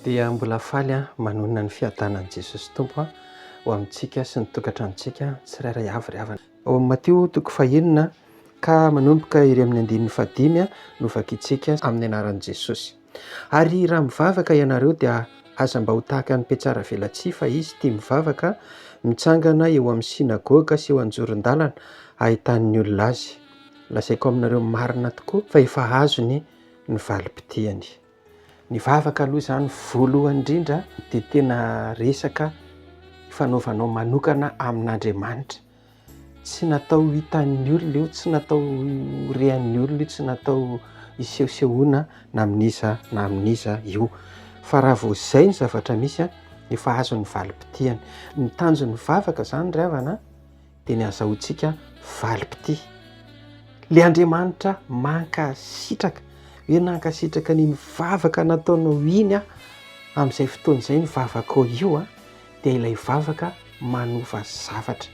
Dia mbola faly aho manonona ny fiadanan'i Jesosy Tompo ho amintsika sy ny tokantranontsika tsirairay avy ry havana. Ao amin'ny Matio toko fahenina ka manomboka ery amin'ny andininy fahadimy no vakintsika amin'ny anaran'i Jesosy. Ary raha mivavaka ianareo dia aza mba ho tahaka ny mpihatsaravelatsihy fa izy tia mivavaka mitsangana eo amin'ny synagoga sy eo anjoron-dalana ahitan'ny olona azy. Lazaiko aminareo marina tokoa fa efa azony ny valim-pitiany. Ny vavaka aloha izany voalohany indrindra dia tena resaka ifanaovanao manokana amin'Andriamanitra. Tsy natao ho hitan'ny olona io, tsy natao ho rehan'ny olona io, tsy natao hisehosehoana na amin'iza na amin'iza io. Fa raha vao izay ny zavatra misy, efa azo ny valim-pitiany. Ny tanjon'ny vavaka izany ry havana dia ny hazahoantsika valim-pitia. Ilay Andriamanitra mankasitraka, hoe nankasitraka an'iny vavaka nataonao iny aho amin'izay fotoana izay ny vavakao io an, dia ilay vavaka manova zavatra.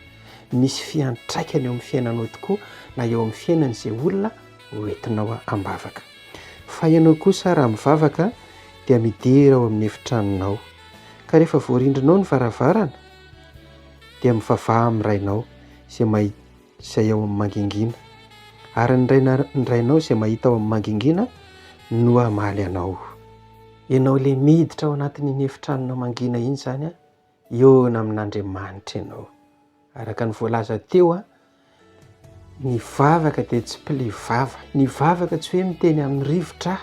Misy fiantraikany eo amin'ny fiainanao tokoa na eo amin'ny fiainan'izay olona hoentinao am-bavaka. Fa ianao kosa raha mivavaka dia midira ao amin'ny efitranonao. Ka rehefa voarindrinao ny varavarana dia mivavaha amin'ny Rainao izay mahita izay ao amin'ny mangingina. Ary ny Raina, ny Rainao izay mahita ao amin'ny mangingina no hamaly anao. Ianao ilay miditra ao anatin'iny efitranonao mangina iny izany an, hihaona amin'Andriamanitra ianao. Araka ny voalaza teo an, ny vavaka dia tsy pli vava. Ny vavaka tsy hoe miteny amin'ny rivotra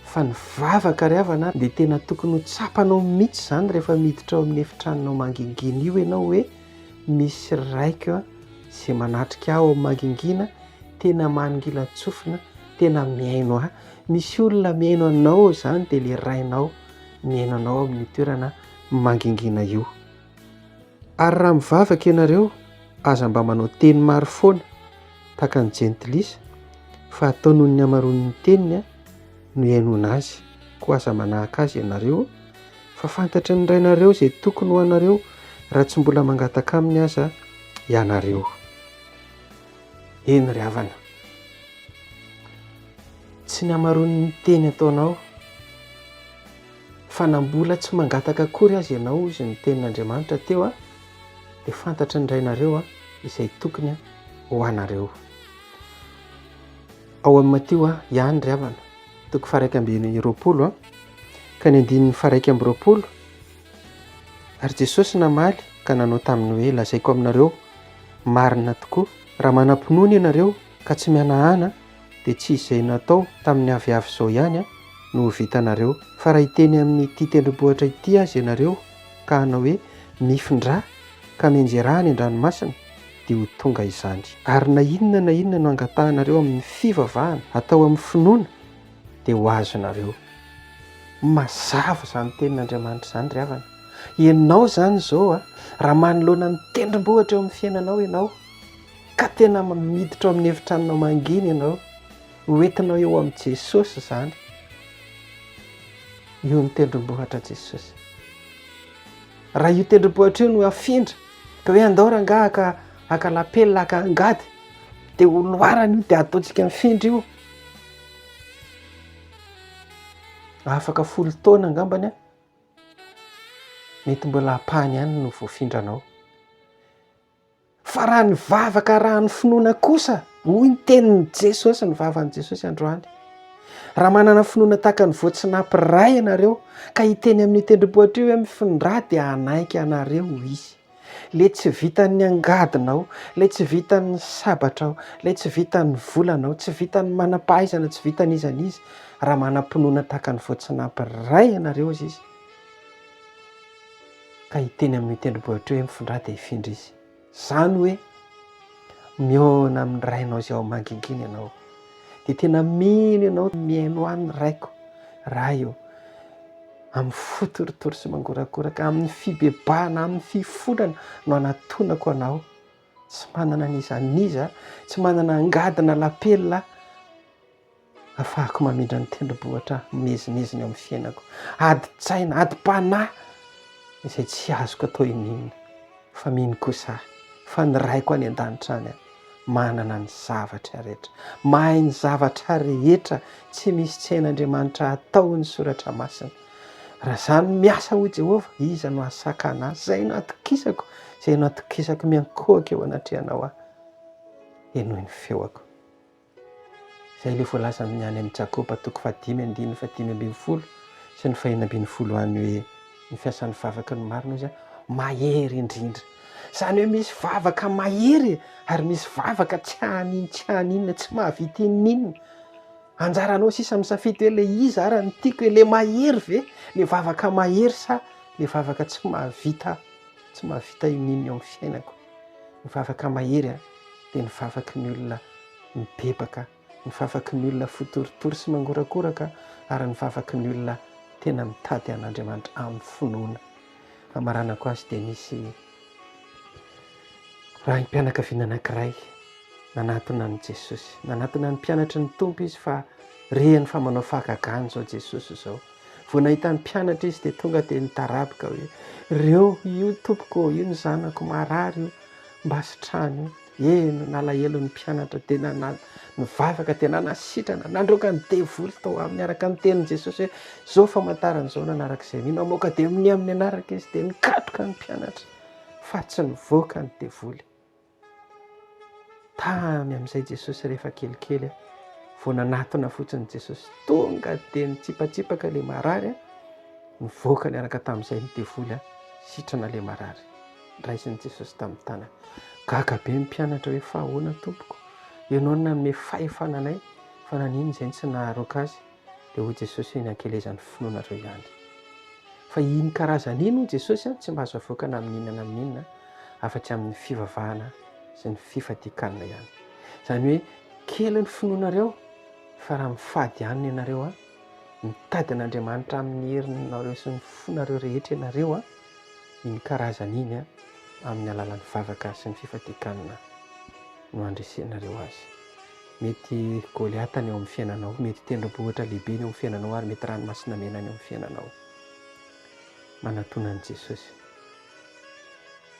fa ny vavaka ry havana dia tena tokony ho tsapanao mihitsy izany rehefa miditra ao amin'ny efitranonao mangingina io ianao hoe misy raiko izay manatrika ahy ao amin'ny mangingina, tena manongilan-tsofina, tena mihaino ahy. Misy olona mihaino anao ao izany dia ilay rainao mihaino anao ao amin'io toerana mangingina io. Ary raha mivavaka ianareo, aza mba manao teny maro foana tahaka ny jentilisa, fa atao noho ny hamaroan'ny teniny no ihainoana azy, koa aza manahaka azy ianareo, fa fantatry ny Rainareo izay tokony ho anareo raha tsy mbola mangataka aminy aza ianareo. Eny ry havana, tsy ny hamaroan'ny teny ataonao, fa na mbola tsy mangataka akory aza ianao, hozy ny tenin'Andriamanitra teo, dia fantatry ny Rainareo izay tokony ho anareo. Ao amin'ny Matio ihany ry havana, toko faha-21, ka ny andininy faha-21, Ary Jesosy namaly ka nanao taminy hoe, Lazaiko aminareo marina tokoa, raha manam-pinoana ianareo ka tsy mihanahana, dia tsy izay natao tamin'ny aviavy izao ihany no ho vitanareo, fa raha hiteny amin'ity tendrombohitra ity aza ianareo ka hanao hoe, Mifindrà ka mianjerà any an-dranomasina, dia ho tonga izany. Ary na inona na inona no angatahanareo amin'ny fivavahana, atao amin'ny finoana, dia ho azonareo. Mazava izany tenin'Andriamanitra izany ry havana. Ianao izany izao a, raha manoloana ny tendrombohitra eo amin'ny fiainanao ianao, ka tena miditra ao amin'ny efitranonao mangina ianao, ho entinao eo amin'i Jesosy izany. Io ny tendrombohitra Jesosy. Raha io tendrombohitra io no afindra, ka hoe andao rangaha haka haka lapelina, haka angady, dia ho loarana io dia ataontsika mifindra io. Afaka folo taona angambany an, mety mbola ampahany ihany no voafindranao. Fa raha ny vavaka arahan'ny finoana kosa, hoy ny tenin'i Jesosy, ny vavan'i Jesosy androany, raha manana finoana tahaka ny voatsinapy iray ianareo, ka hiteny amin'io tendrombohitra io hoe mifindrà dia hanaiky anareo izy. Ilay tsy vitan'ny angadinao, ilay tsy vitan'ny sabatrao, ilay tsy vitan'ny volanao, tsy vitan'ny manam-pahaizana, tsy vitan'iza n'iza, raha manam-pinoana tahaka ny voatsinapy iray ianareo hozy izy, ka hiteny amin'io tendrombohitra io hoe mifindrà dia hifindra izy. Izany hoe mihaona amin'ny Rainao izay ao mangingina ianao. Dia tena mino ianao, mihaino ahy ny Raiko, Ray ô, amin'ny fo torotoro sy mangorakoraka, amin'ny fibebahana, amin'ny fifonana no anatonako anao. Tsy manana an'iza n'iza, tsy manana angady na lapelina aho. Afahako mamindra ny tendrombohitra miezinezina eo amin'ny fiainako. Adin-tsaina, adim-panahy izay tsy azoko atao inoninona. Fa mino kosa aho fa ny Raiko any an-danitra any manana ny zavatra rehetra. Mahay ny zavatra rehetra, tsy misy tsy hain'Andriamanitra atao ny soratra masina. Raha izaho no miasa hoy Jehovah, iza no hahasakana ahy? Izay no atokisako, izay no atokisako miankohoka eo anatrehanao aho. Henoy ny feoko. Izay ilay voalazan'ny any amin'i Jakoba toko fahadimy andininy fahadimy ambin'ny folo sy ny fahenina ambin'ny folo any hoe ny fiasan'ny vavaky ny marina izy mahery indrindra. Izany hoe misy vavaka mahery ary misy vavaka tsy haninona tsy haninona, tsy mahavita inoninona. Anjaranao sisa misafidy hoe le iza ara no tiako e, le mahery ve, le vavaka mahery sa le vavaka tsy mahavita tsy mahavita inoninona eo amin'ny fiainako. Ny vavaka mahery a dia ny vavaky ny olona mibebaka, ny vavaky ny olona fo torotoro sy mangorakoraka ary ny vavaky ny olona tena mitady an'Andriamanitra amin'ny finoana. Famaranako azy dia nisy raim-pianakaviana anankiray nanatona an'i Jesosy. Nanatona ny mpianatry ny Tompo izy fa rehany fa manao fahagagana izao Jesosy izao. Vao nahita ny mpianatra izy dia tonga dia nitaraboka hoe, Reo, io tompoko ô, io ny zanako marary io, mba sitrano io. Eny, nalahelo ny mpianatra dia nana, nivavaka dia nanasitrana, nandroaka ny devoly tao aminy araka ny tenin'i Jesosy hoe, Izao famantarana izao nanaraka izay mino, hamoaka demonia amin'ny anarako izy, dia nikatroka ny mpianatra fa tsy nivoaka ny devoly. Tamy amin'izay Jesosy rehefa kelikely vao nanatona fotsiny Jesosy, tonga dia nitsipatsipaka ilay marary, nivoaka niaraka tamin'izay ny devoly, sitrana ilay marary. Raisin'i Jesosy tamin'ny tanany. Gaga be ny mpianatra hoe fa ahoana tompoko? Ianao no nanome fahefana anay fa naninona izay no tsy naharoaka azy? Dia hoy Jesosy hoe ny ankelezan'ny finoanareo ihany. Fa iny karazana iny hoy Jesosy tsy mba azo avoaka na amin'inona na amin'inona afa-tsy amin'ny fivavahana sy ny fifadian-kanina ihany. Izany hoe kely ny finoanareo fa raha mifady hanina ianareo, mitady an'Andriamanitra amin'ny herinareo sy ny fonareo rehetra ianareo, iny karazana iny amin'ny alalan'ny vavaka sy ny fifadian-kanina no handresenareo azy. Mety Goliata ny eo amin'ny fiainanao, mety tendrombohitra lehibe ny eo amin'ny fiainanao ary mety ranomasina mena ny eo amin'ny fiainanao. Manatona an'i Jesosy.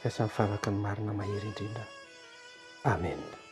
Fiasan'ny vavaka ny marina mahery indrindra. Amen.